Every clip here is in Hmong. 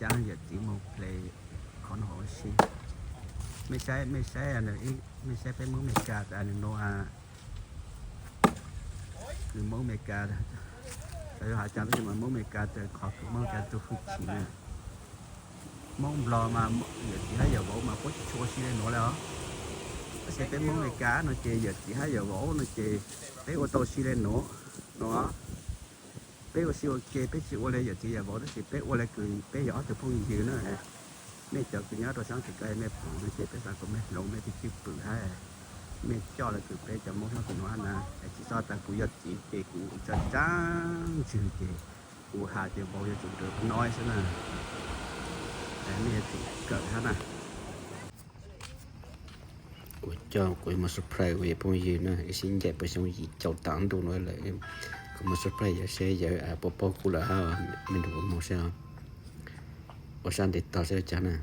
Cab yawm txiv mus ple qhov no hauv si. Mej saib, mej saib, mej saib peb Hmoob Amelikas tas nws nuav, kws Hmoob Amelikas, xyov yog has cas tab sis mas Hmoob Amelikas tas qhov kws Hmoob Amelikas tug hwj chim na. Hmoob Nplog mas yawm txiv hab yawm vauv mas puab tsi tshua ua si le nuav le os. Tab sis peb Hmoob Amelikas no ces yawm txiv hab yawm vauv no ces peb ua tau si le nuav, nuav. Peb ua si ua ke, peb tsi ua le yawm txiv yawm vauv tab sis peb ua le kws peb yog ob tug phooj ywg na. Mej cov kws nyob rau sab tsev kawg mej pum no ces peb xav kom mej hloov mej tus cwj pwm hab mej coj le kws peb cov Hmoob sab tim nuav na. Es tsi xob tas kuv yog txiv ces kuv tsa tsaab ntswg ces kuv has ces vauv yuav tsum ntawd no xwb na. Es mej yuav tsum kawm hab na. Kuv coj kuv mus surprise kuv yawm phooj ywg na, ib sib ncaim puag xyoo yim caum tav ntuj nuav lawm. Kuv mus surprise yawg seb yawg puas paub kuv lawm hab, mej nrug kuv moog seb ua sab ntev tog seb ua caag na.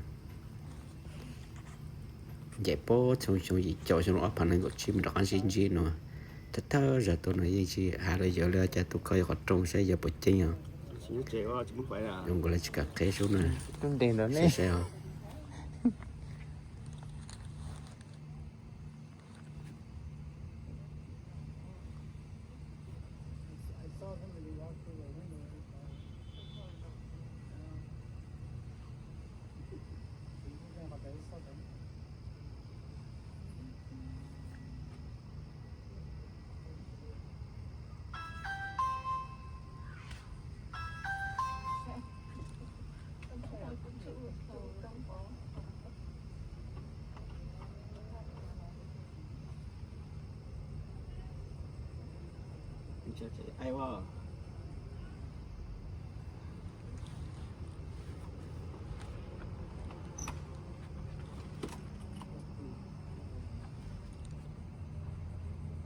Ncaim puag xyoo, xyoo yim caum xyoo ob phav nees nkaum tsib mus rov qab sib ntsib nuav. Thawj thawj zaug tuaj no yeej tsi has rau yawg le cas tus koj yog qhov rooj saib yawg puas ceeb os. Zoo nkaus le tsis kam qheb sub na. Saib saib os.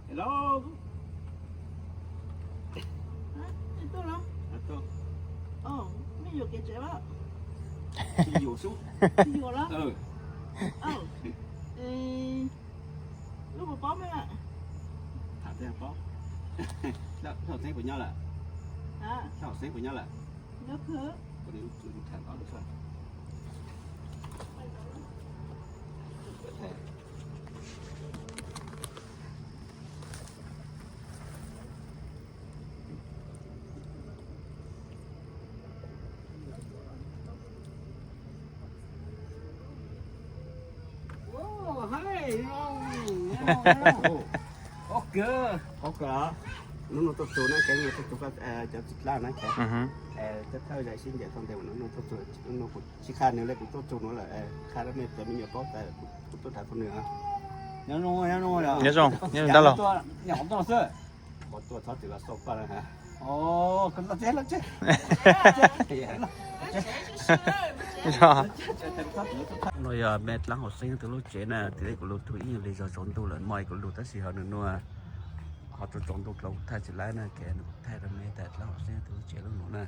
Hello. Hab, mej tuaj los? Hab, tuaj. Mej yuam kev tsev lawm? Tsi yuam xwb. Tsi yuam lawm? Lub puas paub mej lawm? Tham teb paub. Dlhau Xeeb puas nyob lawm? Dlhau Xeeb puas nyob lawm? Nyob kawg. Hnub no tuaj txug na, ces hnub no tuaj txug cov txiv dlab na, ces thawj thawj zaum sib ncaim tau ntev ua hnub no tuaj txug, hnub no kuv tsis qha nws le, kuv tuaj txug nuav lawm, qha rau mej cov me nyuam paub tas kuv tuaj nrhav tau nws. Nyob zoo, nyob zoo ntag los. Qhov tuaj txhob txwm los xauj koj na. No yog me dlaab Hauv Xeeb tug lub tsev na, tim kuv lug tug ib nyuag li zog tsaus ntuj lawm, muaj kuv lug tab sis ho nws nua ho tsaus tsaus ntuj dlhau kuv thaij tsis laib na, ces nws kuv thaij rau me tas dlaab Hauv Xeeb tug lub tsev lub nuav na.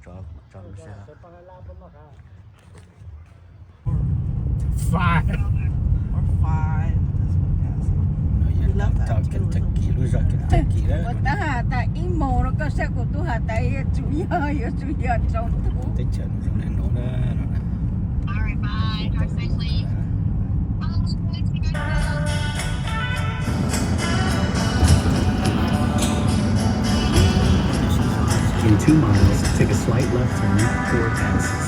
Tso, tso lub sij hawm. Five. We're five. This one has. No, you're not talking Kentucky. Lub zog Kentucky lawm. Kuv tab has tas ib moos no koj saib kuv tub has tas yuav tsum yog, yuav tsum yog tsaus ntuj. Teb chaws no zoo le nuav na. All right, bye. Drive safely. In two miles, take a slight left turn toward Addison.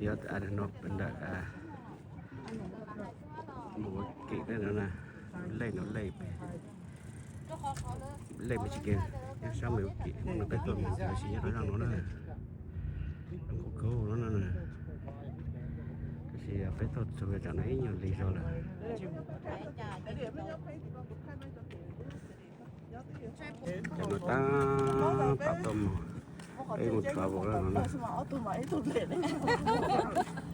Yog no pem ntawm mus ua ke na, lej no lej pem, lej pem tsis ke, nyob sab mus ua ke, hnub no peb tuaj mus ua si nyob rau zaj no na. Zoo kawg no na. Tab sis peb tuaj txug tsam no ib nyuag lig zog lawm. Cov no tab tom tuaj mus, peb mus travel no na.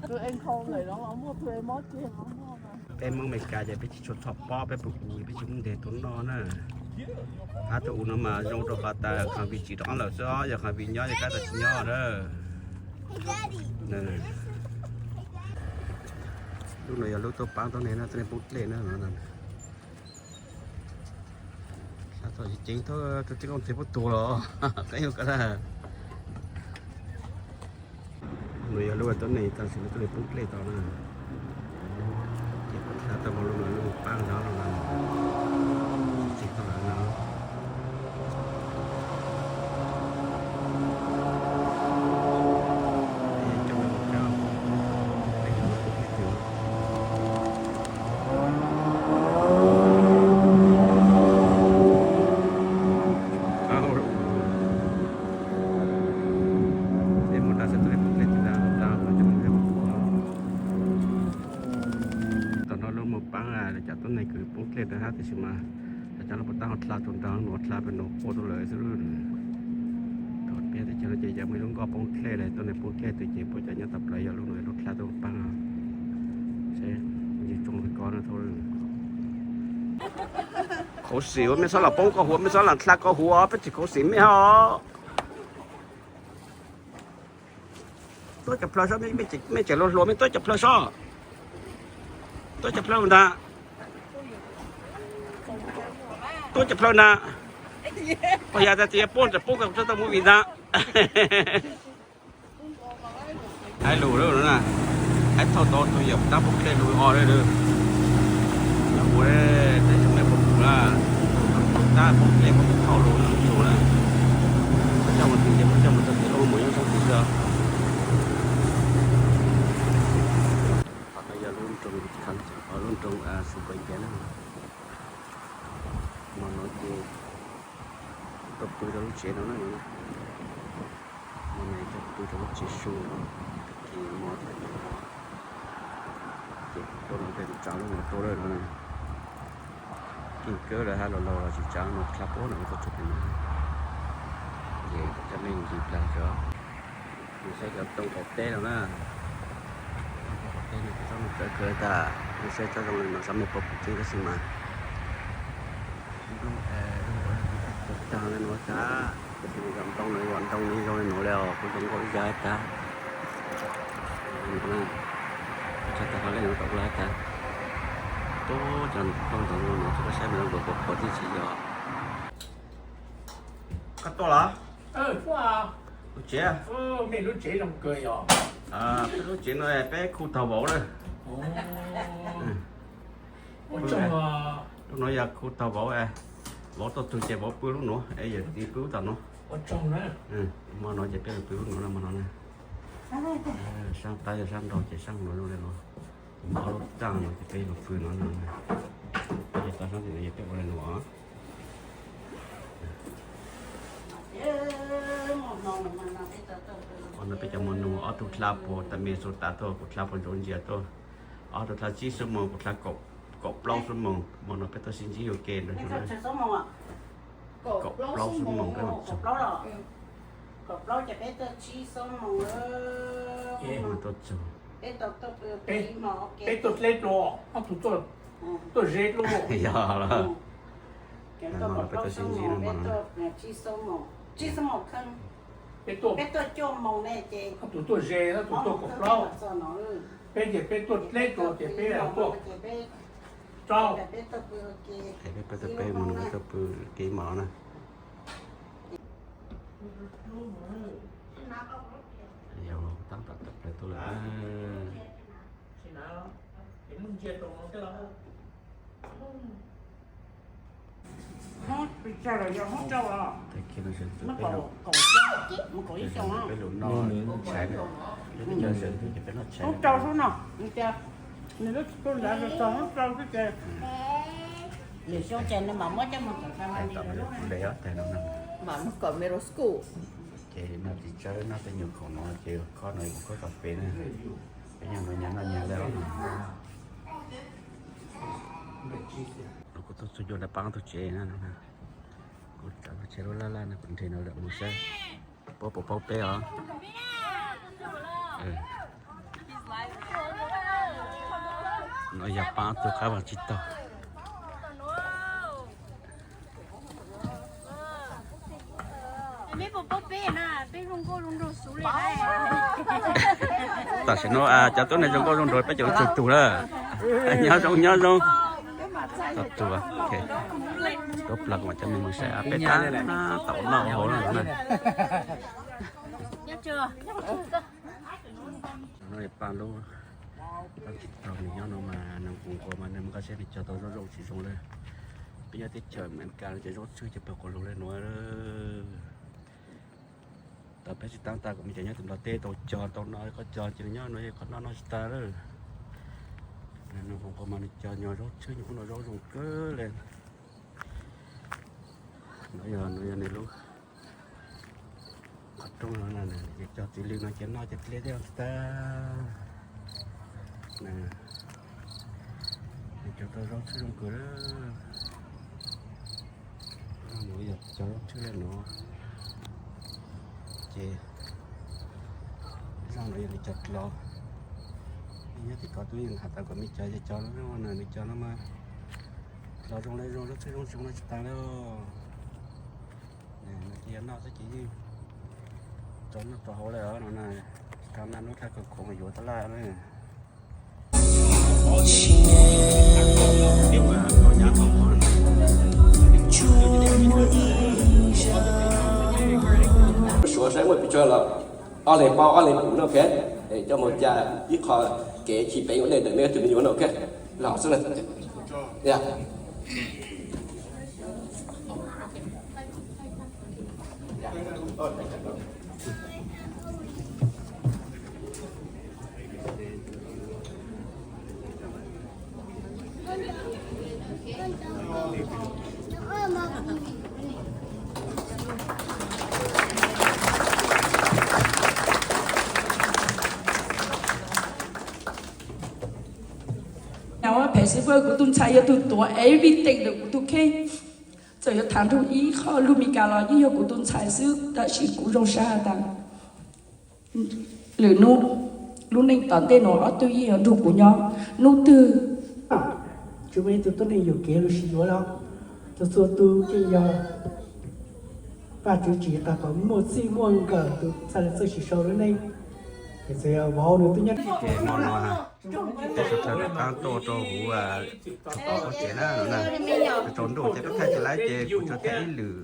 Tus nkhaus lawm no muaj tus mob ceg no muaj. Peb Hmoob Amelikas ces peb tsis tshua txhob pob, peb puas ua peb tsis muaj ntes tua noj na. Hab tus ua no mas zoo rau qhov tas khas vim tsis rov qab lawm xwb, yog khas vim nyob ces kab tas tsis nyob na. Lub no yog lub tuaj paab tuab neeg no, tuab neeg poob dlej na no. Hla txog ceev ceev tau tib kooj teg puab tuag los qeeb ua ka dab. No yog lub tuab neeg tag sim no tuab neeg poob dlej tau na. Ces kuv hla tau lub no lub paab no no. Tsis tau lawm no. Tam no lub moog paab lawv cov tuab neeg kws poob dlej rau hab, tab sis mas cov lub puas tab ho dlha tau nrag nuav, dlha pem nuav quaj tau lawm xwb. Thaum peb teb chaws no ces yog muaj ib lub nkoj poob dlej lawm, tuab neeg poob dlej twg ces puab cov nyob tau plaws yog lub no lub dlha tuaj paab. Seb tsis tsoo li ko na thaum. Khuv xim ua mej txhob los poob koj huv, mej txhob los dlha koj huv, peb tsis khuv xim mej hos. Tuab cov plhaw sob, mej tseem luag hluas mej tuab cov plhaw sob. Tuab cov plhaw ntag. Tuab cov plhaw ntag. Puas yog tas tsis yog poob, tseem poob koj txhob tau movie ntag. Haib lug lawm na, haib thauj tau tug yawm dlaab poob dlej lug o lawm. Ua teb chaws mej puas pum na, dlaab poob dlej muab thauj lug lug na. Coj mus tim ces muab coj mus txog tim lub mus nyob sab tim xwb. Qhov no yog lub nroog, lub nroog Su Pais Npias na. Hmo no ces tuaj pw rau lub tsev no na. Hmo no tuaj pw rau lub tsev su no, tag kis hmo tag kis ces tuaj no ces tsav lub no tuaj lawm no. Keej kawg lawm hab, laus laus los tsis tsav no, dlha puab no tuaj txug pem no. Ces cov mej ntsis plag tso, saib cov tooj qaum teb no na. Tooj qaum teb no txhob mus txawv kawg tas, saib txhob zoo li no, saib mej puas pum tseeb tab sis mas Tag le nuav tas, ntoo no ua ntoo zoo le nuav le os, kuv zoo nkauj ib yam tas. Tag le nuav tau ua tas. Tub cov poj ntxoog no tsis paub saib mas zoo nkaus puas puas tib si yog. Koj tuaj los? Lub tsev, peb lub tsev no peb khu taug vauv lawm. Lub nuav yog khu taug vauv, vauv tuaj txug ces vauv pw lub nuav es yawm txiv pw lub tom nuav. Hmo no ces peb pw lub nuav no, hmo no na. Saab tab yog saab nraug ces saab nuav zoo le nuav. Ob lub txaj no ces peb yuav pw no no. Ces tau saab tim no ces peb ua le nuav. Hmo no peb cov Hmoob Nug, ob tug dlha puag tas Minnesota tuaj, kuv dlha puag Georgia tuaj. Ob tug dlha tsib xuab moos, kuv dlha kaum plaub xuab moos. Hmo no peb tuaj sib ntsib ua ke. Kaum plaub xuab moos peb mam txug. Tuaj txug. Peb tuaj dleb dlua, ob tug tuaj ze dlua. Yog los. Hmo no peb tuaj sib ntsib no mas. Peb tuaj, ob tug tuaj ze, ob tug tuaj kaum plaub. Peb ces peb tuaj dleb dlua ces peb tuaj rau. Peb tuaj pw ua ke, peb tuaj pw ua ke hmo no na. Yog taab tom tawm plaws tuaj lawm. Peb lug noj tshais, peb lug noj tshais. Hmoob rau xwb no, nws lub tsis tuaj nrad txog, hmoob rau xwb ces lwm xyoo ces nws mam muab coj mus tom tag no. Mam mus kom middle school. Ces noj txiv tsawb, noj tej nyuag khoom no ces khob no kuv khob kas fes na. Peb nyob no nyag noj nyag lawm. Kuv tuaj txug cuag nram paab tug tsev na. Kuv tsav tug tsev lub laj laj no, kuv nreg no lawm mus saib puab puas paub peb os. No yog pab tug qab vas tsis taug. Tam sim no cov tub neeg zoo nkauj zoo nraug peb cov tsawg tug lawm. Nyob zoo nyob zoo. Tau tuag, tuab plag kuv mam coj mej mus saib peb tab tom ua noj ua haus na. No pab lub, tsis taug nws nyob no mas nws kuv nquas mas nws mus koj saib nws cog tau zoo zoo tsis zoo lawm. Peb nyob teb chaws Amelikas no ces zaub txhwb ces pawg quas lug le nuav. Tau peb tsis taug tas kuv me cov nyob tus nplog teb tau cog tau no, koj cog ces nws nyob no, koj noj noj tsis tas lawm. Nws kuv nquas mas nws cog nyuag zaub txhwb nyuag ub no zaub zoo kawg le. No yog, no yog nws lub qhov rooj no, ces cog txiv lws no ces noj ces dleb tej tag. Nws cog tau zaub txhwb zoo kawg. Nuav yog cov zaub txhwb le nuav. Ces zaub no yog nws cog dlov. Nyob tim ko tub yeej has tas kom mej cog ces cog no, nws cog no mas dlov zoo le zoo, zaub txhwb zoo zoo no tsis tas le. Nws cia noj xwb ces yeej rov noj rov haus le no na. Tsis tas naj nub thaj kawg khuv yuav tab laj na. Suav saib muaj pes tsawg los, ob leeg paub ob leeg pum no, ok. Coj mus cas ib qho kev chim peev ua ntej ntawm nej tug me nyuam no, ok. Los xwb na. Phem xwb, kuv tus ntxhais yog tus tuav everything ntawm kuv tus kheej. Txawm yuav tham nrug ib qho lug Meskas los yeej yog kuv tus ntxhais xwb, tab sis kuv zoo sab has tas lwm nub, lub neej tom ntej nuav ob tug yeej yuav nrug kuv nyob. Nub twg tsis muaj ib tug tuab neeg yuam kev lug sis yuav los, txhua txhua tug yeej yog Vaajtswv tsim qab kom muaj txij muaj nkawm tus txhaj le txawj sim sau lub neej. Es txawm yog vauv nws twb nyob. Ces hmo no peb sawv dlawg rov qaab tuaj rau huv tshua qhov tsev na no na. Tsaus ntuj ces peb thaij tsis laiv ces kuv tsuas thaij ib lwm.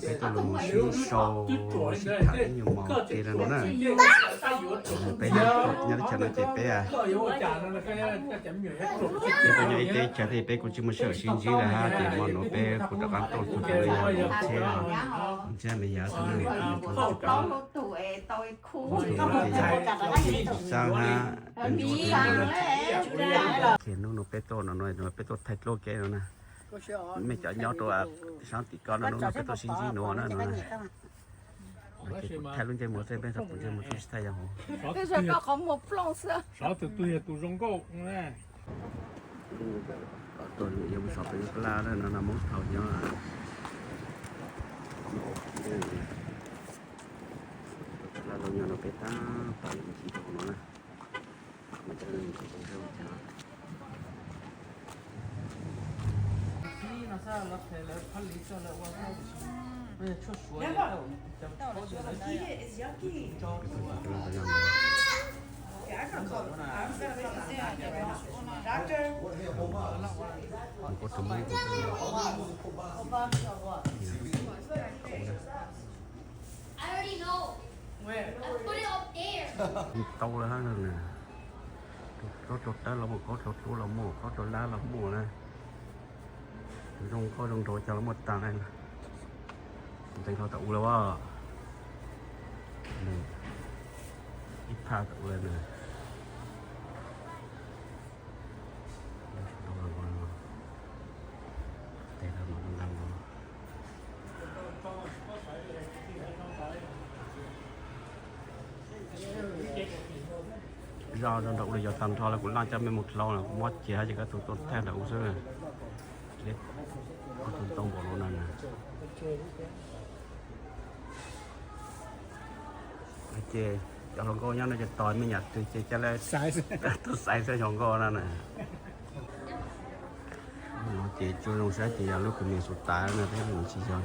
Peb tuaj lug mus sib sau sib tham ib nyuag hmo ke le no na. Peb nyob teb chaws no ces peb, peb tuaj nyob ib teb chaws thiab peb kuj tsis muaj sij hawm sib ntsib lawm hab, ces hmo no peb kuj rov qaab tuaj txug tus yog tsheb ntsib me yawg xwb na. Tus no ces yog Tij Xaab hab, peb ntsuab tus no na. Ces hnub no peb tuaj no no peb tuaj thaij dluab kev no na. Mej cov nyob rau saab tim ko no, hnub no peb tuaj sib ntsib nuav na no na. Ces kuv thaij lub ntsej muag xwb, peb thaij kuv ntsej muag, tsis thaij yawg hauv. Tuaj yog tus zoo nkauj. Tuaj yog mus sov peb lub plab no na, Moob Thau nyob. Plab zoo nyob no peb tab tom mus tsis tau no na. Tau lawm hab, kaub rau tawb los muaj, kaub rau duab los muaj, kaub rau lab los muaj na. Zoo nkauj zoo nraug cov los muaj taag na. Ntev hlo tau ua lawm as. Ib phaj tau ua lawm na. Zaj nrog ua los yog tag nrho lawm, kuv laj coj mej mus dlhau lawm, kuv muab cia hab ces koj tug tuaj thaij ntawm ub xwb. Kuv tug ntoo npaum no na. Ces Cov hluas nkauj nyob no ces tos me nyuam twg ces ca le tuaj xaiv saib hluas nkauj no na. Ces tsuas zoo saib ces yog lub kws niam xu tas no thiab tsis yog.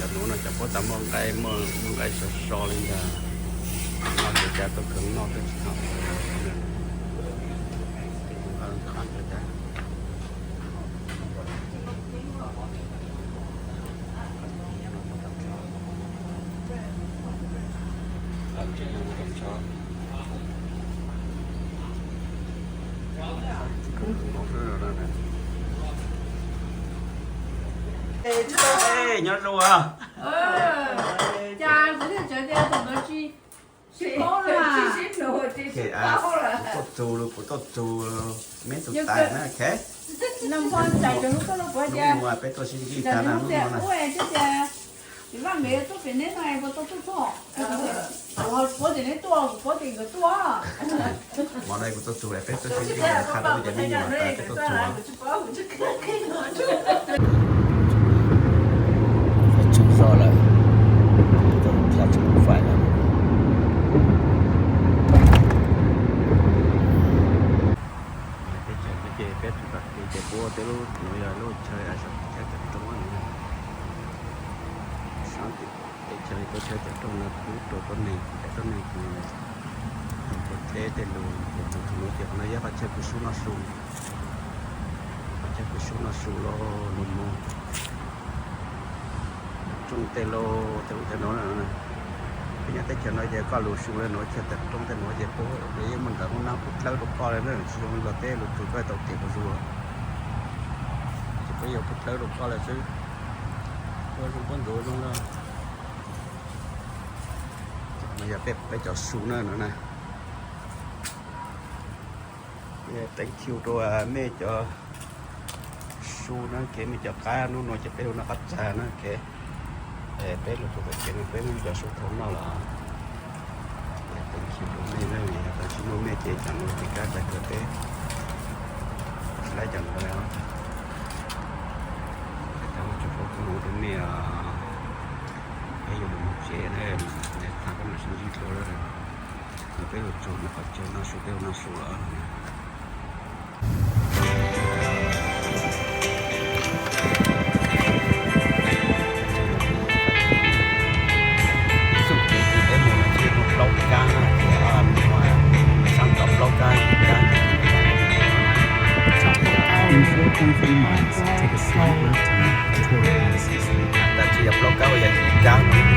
Cov nuav no cov puab tas muaj nqaij, muaj nqaij so so li ntag. Noj ces ca tuaj kawg noj tuaj tsis tau. Nyob zoo. Kuv tuaj txug, kuv tuaj txug meb tus tais na. Hnub no peb tuaj sib ntsib tag na, hnub no na. Hmo no kuv tuaj txug, peb tuaj sib ntsib tag na, qha rau cov me nyuam tas peb tuaj txug. Txog zog lawm, txog tsev fais lawm. Teb chaws no ces peb txog tom kev ces puab tej lub nuav yog lub chaw, chaw cov roob no. Sab tim teb chaws puab chaw cov roob no pub rau tuab neeg, cov tuab neeg kws tau puab dleb tej lug ces txug nuav ces qhov no yog qhov chaw kws sub noj su. Qhov chaw kws sub noj su los lug moog tsoo tej lug tej ub tej nuav na. Peb nyob teb chaws no ces koj lug su le nuav chaw tawm roob tej nuav ces puab yeej muaj ntawv hoob nab pub dlawb rau koj le na, tsis zoo luag teb lug txug koj tau kev puas zuag. Ces puab yuav pub dlawb rau koj lawm xwb. Puab zoo puab ntxuav zoo na. No yog peb cov su na no na. Thank you rau mej cov su na, kev mej cov qab nub nua ces peb lug noj qab tsag na kev. Peb lug txug tom kev no peb muaj cov su thaum noj los. Thank you rau mej na, yog tau tsis muaj mej ces tsam no ces kab tsag kawg peb tsis laib cov no lawm. Tsuas pab kuv ua rau mej, peb yuav lug moog tsev na, thaam koj mam sib ntsib dlua lawm. Peb lug txug qhov chaw noj su, peb lug noj su los. Txuj kev kws peb moog no ces muaj plaub kab na, ces sab tom plaub kab, kab. In four point three miles, take a slight left turn toward Addison Street. Tab sis yog plaub kab uas yog ib kab no.